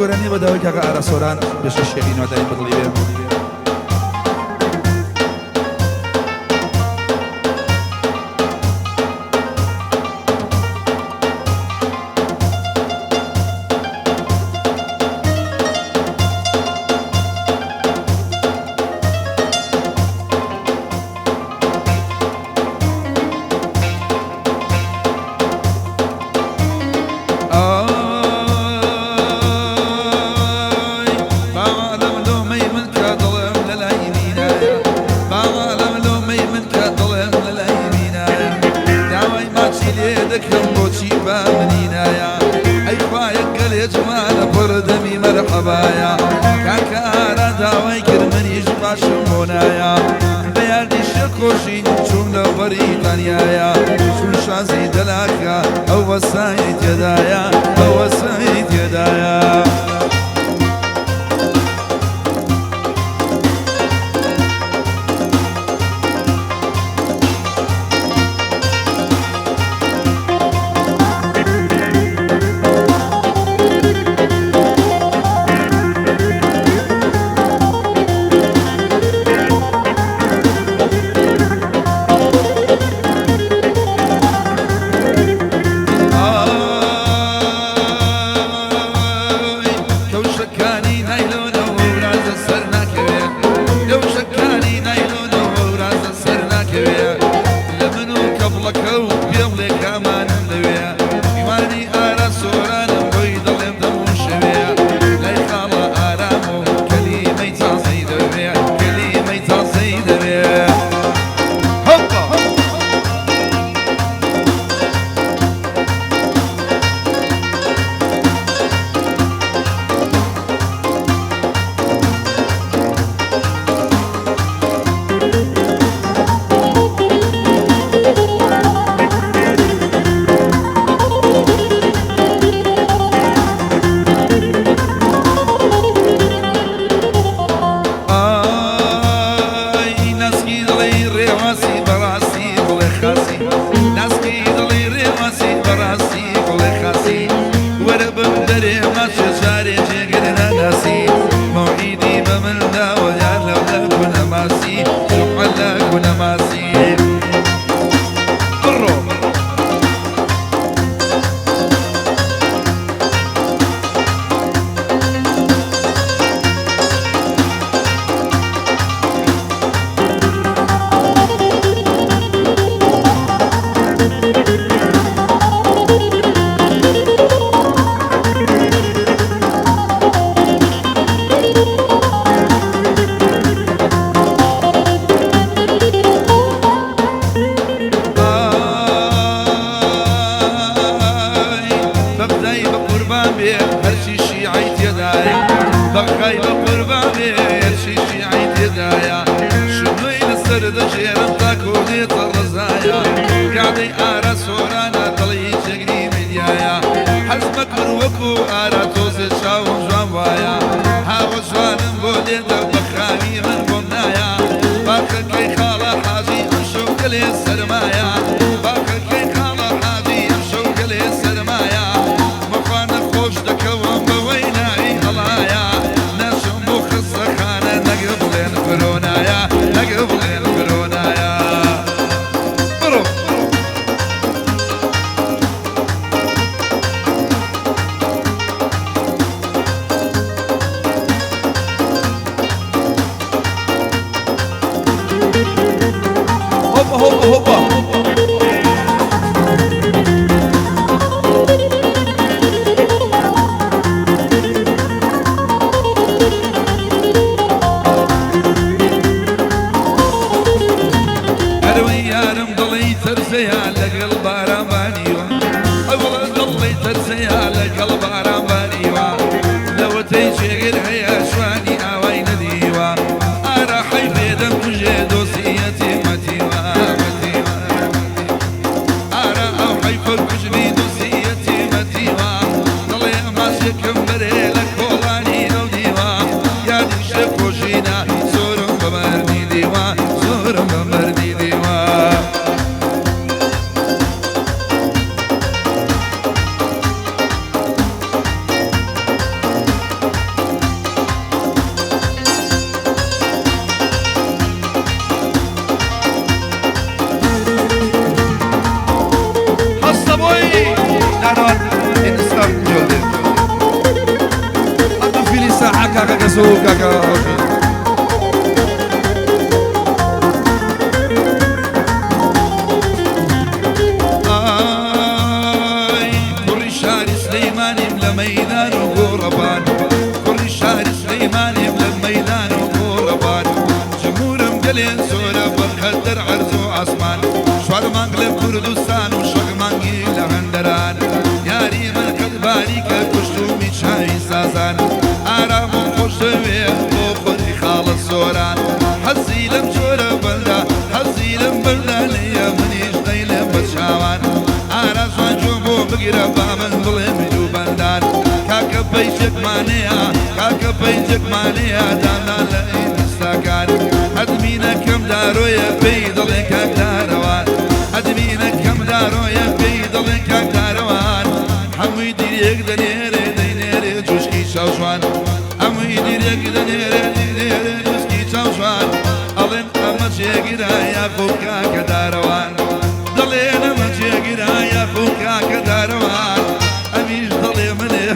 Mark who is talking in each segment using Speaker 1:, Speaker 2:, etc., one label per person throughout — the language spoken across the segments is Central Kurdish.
Speaker 1: گۆرانیە بە داوای کاکە ئارا سۆران پێشکەشی ئەکەین هیوادارین بە دڵی بێ. ئای باوالم لۆمەی من کە دڵم لەلای مینایە، باوالم لۆمەی من کە دڵم لەلای مینایە، داوای ماچی لێ دەکەم بۆچی با منی نایە، ئەی خوایە گەلێ جوانە پڕ دەمی مەرحەبایە، کاکە ئارا داوای کرد منیش باشم بۆ نایە، بە یادی شێرخۆشی چووم لە بەریتانیایە، چون شازی دەلاکە ئەو وەسای تێدایە، ئەو وەسای تێدایە. ئای کەوشەکانی نایلۆنە و ورازە سەر ناکەوێ، کەوشەکانی نایلۆنە و ورازە سەر ناکەوێ، لە من و کەپڵەکە و پێڵێ کامانم دەوێ، میوانی ئارا سۆرانم بۆی دەڵێم دەم و شەوێ، لای خاڵە ئارام و کەلیمەی تازەی دەوێ، کەلیمەی تازەی دەوێ. هۆپا. ئای ناسکی دڵی ڕێواسی بەڕاستی بڵێ خاسی، ناسکی دڵی ڕێواسی بەڕاستی بڵێ خاسی، وەرە بم دەرێ ماچێ جارێ جێگر ناناسی، مەوعیدی بە من داوە یار لەولا کونە ماسی، جوعە لە کونە ماسی. بڕۆ. ئای بەغدای بە قوربان بێ هەرچی شیعەی تێدایە، بەغدای بە قوربان بێ هەرچی شیعەی تێدایە، شنۆی لەسەر دەژێرم تاکۆ دێتە ڕەزایە، گادەی ئارا سۆرانە دڵی جێگری میدیایە، حەز مەکن وەکو ئارا تۆزێ چاوم جوان وایە، هاوە جوانم بۆ لێدە بە خاوی من بۆم نایە، باخەکەی خاڵە حاجی ئەمشەو گەلێ سەرمایە، باخەکەی خاڵە حاجی ئەمشەو گەلێ سەرمایە، مەخوانە خۆش دەکەوم بەوەی ناوی هەڵایە، ناچم بۆ خەستەخانە نەگە بڵێن فرۆنایە، نەگە بڵێن فرۆنایە. بڕۆ. هۆپا هۆپا هۆپا. ئەرەوەی یارم دڵی تەرزەیە لەگەڵ باران بانیوە، ئەوڵە دڵی تەرزەیە لەگەڵ باران بانیوە، لەوەتەی جێگر هەیە جوانی ئاوای نەدیوە، ئارا حەیفێ دەمکوژێ دۆسیەتی مەتیوە، مەتیوە. ئارا ئەو حەیفە کوژمی دۆسیەتی مەتیوە، دڵێ ماچێکم بەرێ لە کۆڵانی ئەو دیوە، یادی شێخۆشینە زۆرم بە مەردی دیوە، زۆرم بە مەردی دیوە. کاکە کەسۆ و کاکە ڕەشید. ئای کوڕی شاری سلەیمانیم لە مەیدان و گۆڕەپان، کوڕی شاری سلەیمانیم لە مەیدان و گۆڕەپان، جمورم گەلێ زۆرە بە قەدەر عەرز و عاسمان، چوار مانگ لە کوردستان و شەش مانگی لە هەندەران، یاری من قەد باریکە کوشتومی چاوی سازان، ئارامم خۆش دەوێ بۆ خودی خاڵە سۆران، حەزی لەم جۆرە بەندە حەزی لەم بەندە نییە منیش نەیلێم بە چاوان، ئارا جوان گوێم بۆ بگرە با من بڵێم دوو بەندان، کاکە پەیجێکمانەیە کاکە پەیجێکمانەیە دامنا لە ئینستاکان، ئەدمینەکەم دارۆیە پێی دەڵێن کاک دارەوان، ئەدمینەکەم دارۆیە پێی دەڵێن کاک دارەوان، هەمووی دیرێک دەنێرێ دەینێرێ جوشکی چاوجوان، هەمووی دیرێک دەنێرێ دەینێرێ جوشکی چاوجوان، ئەڵێن ئەمە جێگرە یاخۆ کاکە دارەوان، دەڵێن ئەمە جێگرە یاخۆ کاکە دارەوان، ئەمیش دەڵێ منێ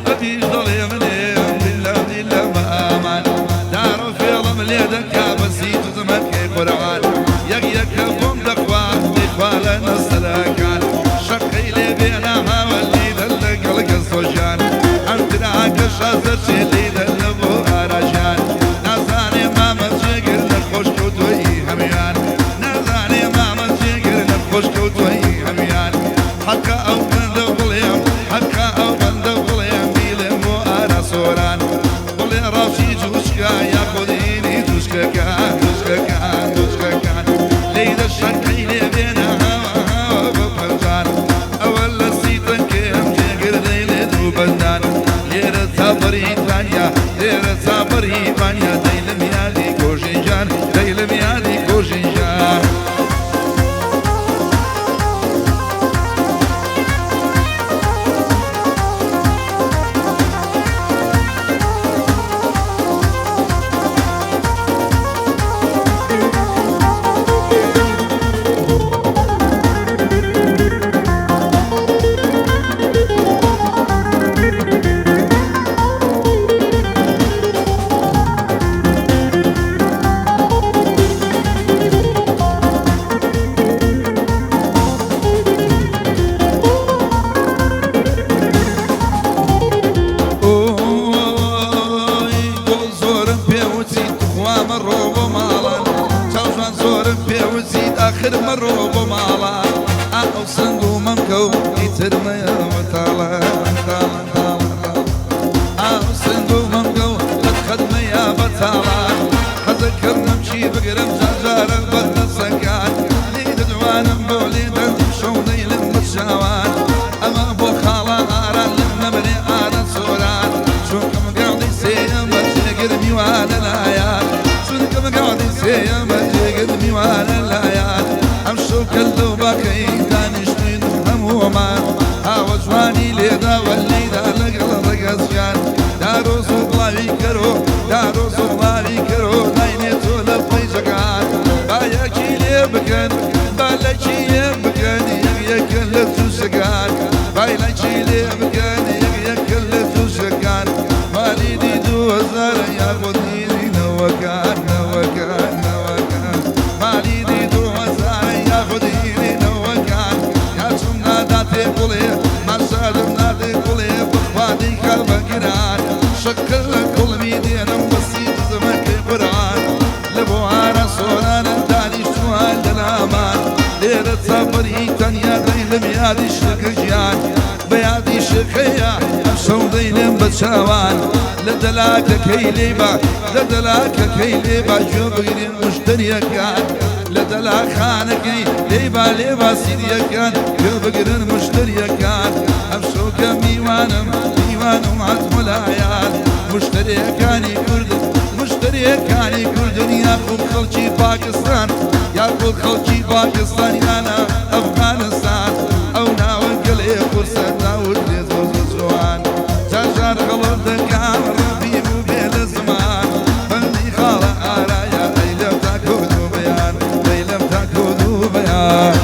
Speaker 1: ئەمیش دەڵێ منێ دیلە دیلە بە ئامان، دارۆ فێڵم لێ دەکا بەسی توزمەکەی قورعان، یەک یەکە بۆم دەخوا دەیخوا لە نەسەرەکان، شەقەی لێ بێنە هاوە لیدە لەگەڵ گەزۆژیان، ئەم تراکە شازەچێ لیدە لە بۆ ئاراژیان، نازانێ مامە جێگر نەخۆش کەوتووی هەمیان، نازانێ مامە جێگر نەخۆش کەوتووی هەمیان، حەقە ئەو بەندە بڵێم حەقە ئەو بەندە بڵێم بیڵێم بۆ ئارا سۆران، بڵێ ڕاوچی جوچکە یاخود هینی جوچکەکان جوچکەکان جوچکەکان، لێی دە شەقەی لێ بێنە هاوە هاوە بە پەنجان، ئەوە لە سیتەکەم جێگر دەیڵێ دوو بەندان، لێرە تا بەریتانیا لێرە تا بەریتانیا، دەیلم یادی کۆژینجان دەیلم یادی کۆژینجان. ئۆی گوڵ زۆرم پێوتیت تخوا مەڕۆ بۆ ماڵان، چاوجوان زۆرم پێوتیت ئاخر مەڕۆ بۆ ماڵان، ئا ئەو سنگ و مەمکە و ئیتر مەیەوە تاڵان تاڵان تاڵان تاڵان، ئا ئەو سنگ و مەمکە و قەت قەت مەیە بە تاڵان، حەزەکەم مەمکی بگرم جارجارە بە دەسەکان، لێ دەدوانم بۆ لێ دەنم شەو نەیلم بە چاوان، ئەمە بۆ خاڵە ئاران لەم نەمرێ ئارە سۆران، چونکەم گاڵی سێیەم بە جێگر میوانە لایان، چونکەم گاڵی سێیەم بە جێگر میوانە لایان، ئەم شەو کە لەو باخەی دانیشتوین هەموومان، ئاوە جوانی لێداوە لێیدا لەگەڵ ڕەگەزیان، دارۆز و بڵاوی کەرۆ دارۆز و بڵاوی کەرۆ، داینێ تۆ لە پەیجەکان، بایەکی لێ بکەن با لەکی لێ بکەن یەک یەکە لە تووشەکان، بایلەکی لێ بکەن یەک یەکە لە تووشەکان، مالیدی 2000 یاخود دیری نەوەکان نەوەکان نەوەکان، مالیدی 2000 یاخود دیری نەوەکان، یا چوم ناداتێ گوڵێ ماشادم نادێ گوڵێ بخوا دیکە بەگران، شەکر لە کوڵمی دێنم بەسی دزمەکەی قورعان، لە بۆ ئارا سۆرانە دانیشتووان لە لامان، لێرە تا بەریتانیا دەیلم یادی شەکە گیان، بە یادی شەکەیە ئەم شەو دەیلم بە چاوان، لە دەلاکەکەی لێبا لە دەلاکەکەی لێبا گوێ بگرین مشتریەکان، لە دەلاخانەکەی لێبا لێبا سیریەکان گوێ بگرن مشتریەکان، ئەم شەوکە میوانم میوانم هاتمەلایان، مشتریەکانی کوردن مشتریەکانی کوردن، یاخود خەڵکی پاکستان یاخود خەڵکی پاکستان یانە ئەفغانستان، ئەو ناوە گەلێ قورسە داود لێ زۆر زۆر جوان، جار جار غەڵەت دەکام ڕەبی بوو بێ لە زمان، بەندی خاڵە ئارایە ئەیلەم تا کۆد و بەیان، ئەیلەم تا کۆد و بەیان.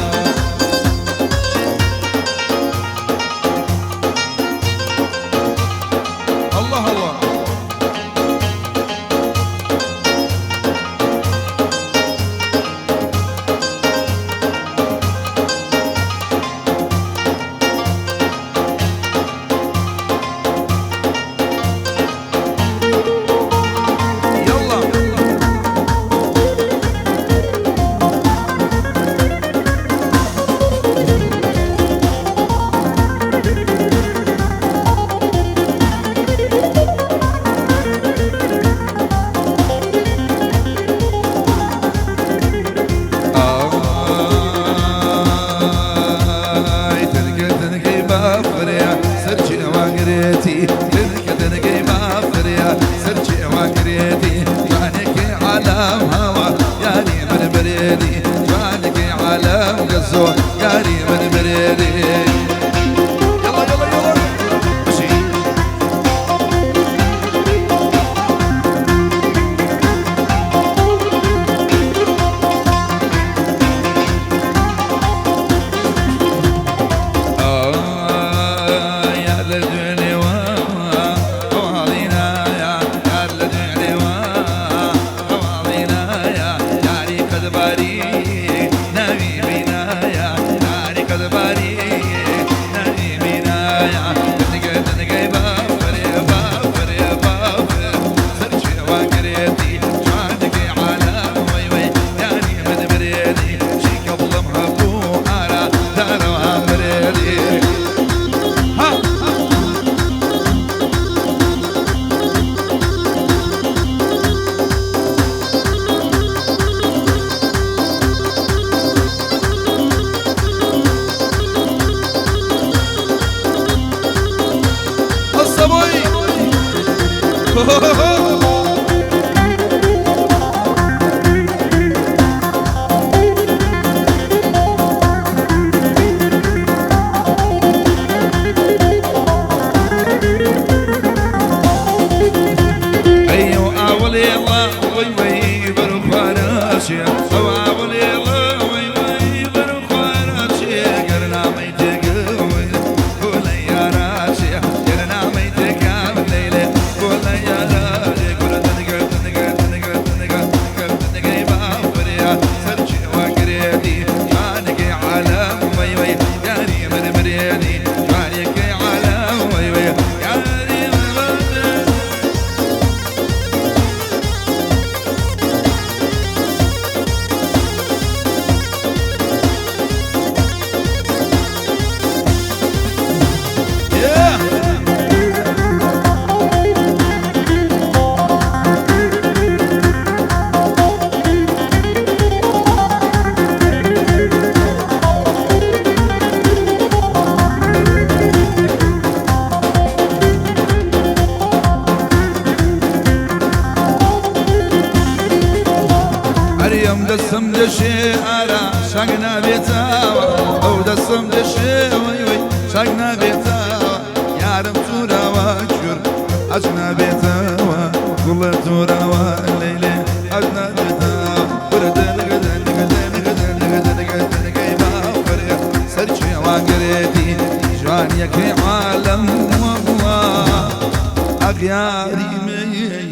Speaker 1: الله الله. زۆ یاری من برێرێ یەڵا یەڵا یەڵا بژی. یار لە دوێنێوە هەواڵی نایە، یار لە دوێنێوە هەواڵی نایە، یاری قەدباری ناوی بینایە، یاری قەدباری ناوی بینایە. دنگە دنگەی بافرێ بافرێ بافر سەرچێوە گرێتی جوانەکەی عالەم وەی وەی یاری من برێنی چیکە بڵم هەبوو ئارا دارەوە مرێنی. ها هەستە بۆی. ئەی ئاوڵێڵە وەی وەی بەرەو خوارەچێ، ئەو ئاوڵێڵە وەی وەی بەرەو خوارەچێ، گەرنامەی تێگەوەی گۆلە یاراچێ، گەرنامەی تێکام لەیلێ گۆلە یاراچێ. گۆلە دەنگە دەنگە دەنگە دەنگە دەنگەی بافریا سەرچێوە گرێنی جوانەکەی عالەم وەی وەی یاری من مرێنی جوانەکەی عالەم وەی وەی یاری من مرێنی. Yeah! ئەریم دەستم دەشێ ئارا شاک نابێتەوە، ئەو دەستم دەشێ وەی وەی شاک نابێتەوە، یارم توراوە کوور ئەج نابێتەوە، گوڵە توراوە لەیلێ ئەج نابێتەوە. کورە دەنگە دەنگە دەنگە دەنگە دەنگە دەنگەی باوەرێ سەرچێوان گرێتی جوانیەکەی عالەم وەڵڵا ئەغیاری من.